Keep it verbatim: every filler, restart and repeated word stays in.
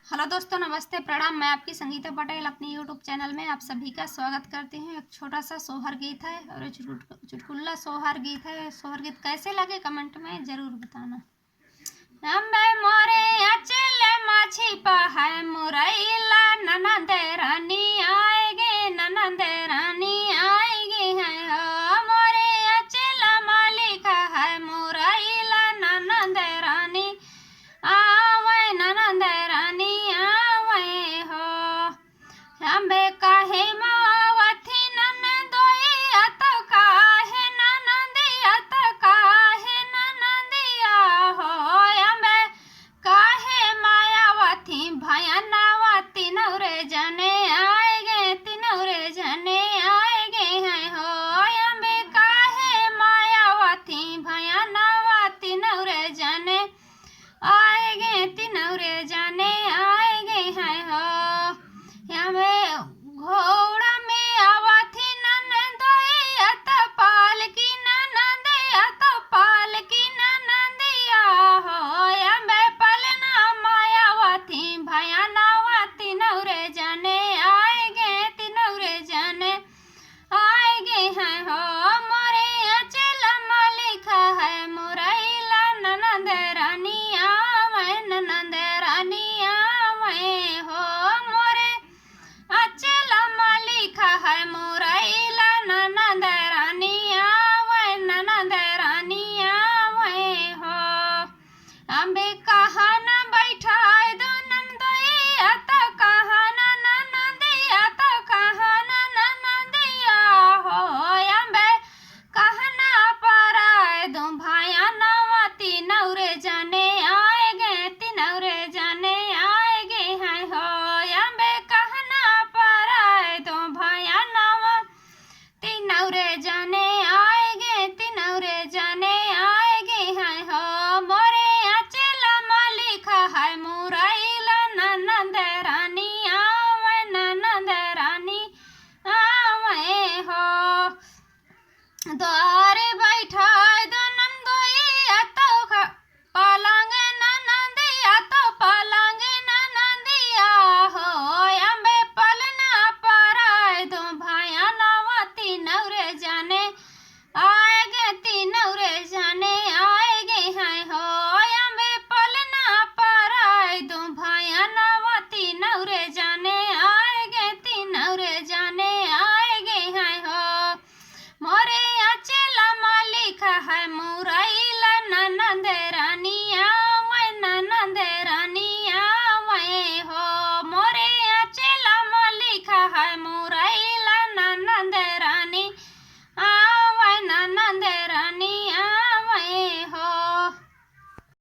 हेलो दोस्तों, नमस्ते, प्रणाम। मैं आपकी संगीता पटेल अपने YouTube चैनल में आप सभी का स्वागत करती हूँ। एक छोटा सा सोहर गीत है और ये चुटकुल-, चुटकुल्ला सोहर गीत है। सोहर गीत कैसे लगे, कमेंट में जरूर बताना। अम्बे मोरे अचल